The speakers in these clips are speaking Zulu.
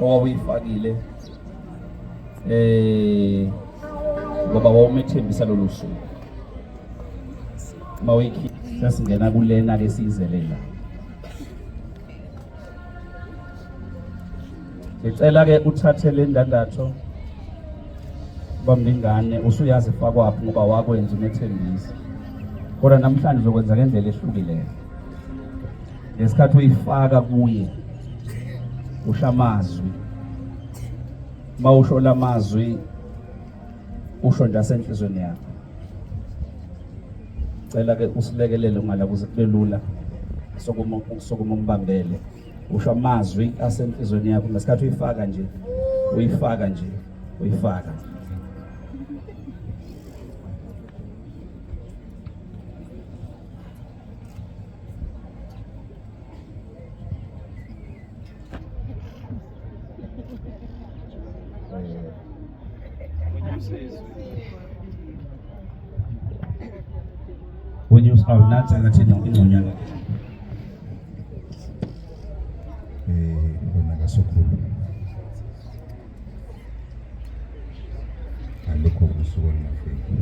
owawuyifakile ngoba wawumethembisa lolu suku. Uma uyikhipha sesingena kulena ke siyizelela. Ngicela ke uthathe le ndandatho bamlingane usuyazi ifakwaphi ngoba wakwenza umethembisa. Kodwa namhlanje uzokwenza ngendlela ehlukileyo. Ngesikhathi uyifaka kuye usho amazwi. Uma usho lamazwi usho nje asenhlizweni yakho. Cela ke usilekelele ungala kuze kube lula sokuma sokuma umbambele. Usho amazwi asenhlizweni yakho ngesikhathi uyifaka nje uyifaka nje uyifaka. Wenyusa awu nansi ngathi ingconyana. Wena kaSokhulu. Alukho usuku olungafiki.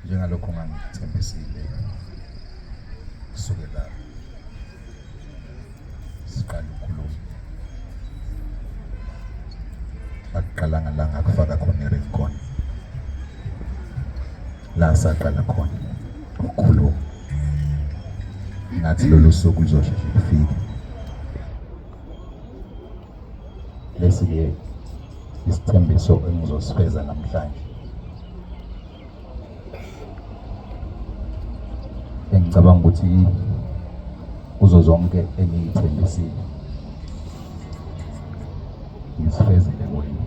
Njengalokho ngangithembisile kusukela siqala ukukhuluma. Akuqalanga la ngakufaka khona i-ring khona. La saqala khona ukukhuluma. Ngathi lolu suku luzosheshe lufike. Lesi-ke isithembiso engizosifeza namhlanje. Engicabanga ukuthi kuzo zonke engiyithembisile ngisifezile kuwena.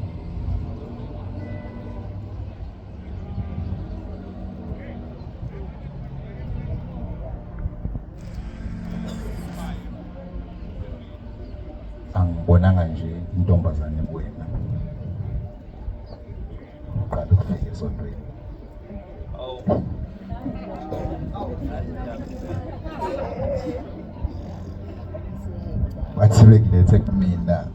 Angibonanga nje intombazane kuwena. Uqala ukufika esontweni. Bathi bekulethe kumina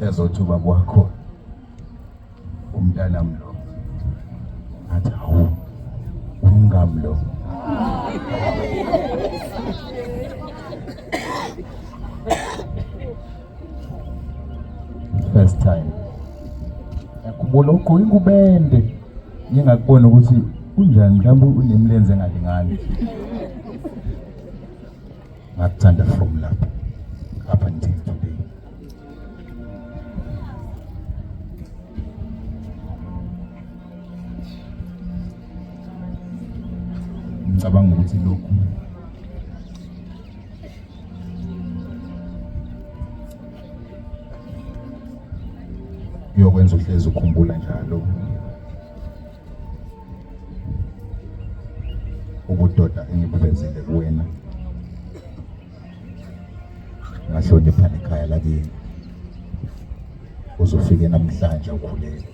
ezothi ubaba wakho umntanami lo. Ngathi hawu umngami lo. First time. Ngiyakhumbula ugqoke ingubende. Ngingakubona ukuthi kunjani mhlawumbe unemilenze engalingani. Ngakuthanda from lapho up until today. Ngicabanga ukuthi lokhu kuyokwenza uhlezi ukhumbula njalo ubudoda engibuvezile kuwena ngahlonipha nekhaya lakini uzofike namhlanje ukhulele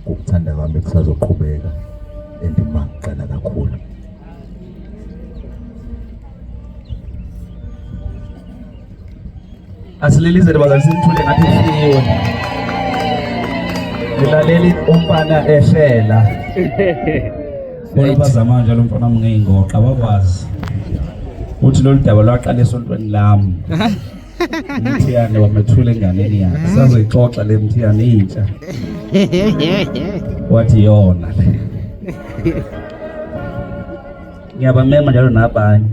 Ukuthanda kwami kusazoqhubeka and mangiqala kakhulu. Asililizele bazali sithule ngathi ufiwe. Ngilaleli umfana eshela. Bona bazama njalo umfana wami ngeyingoqa bakwazi. Uthi lolu daba lwaqala esontweni lami. Umthiyane wamethula enganeni yakhe. Sazoyixoxa le mthiyane intsha. Wathi yona le. Ngiyabamema njalo nabanye.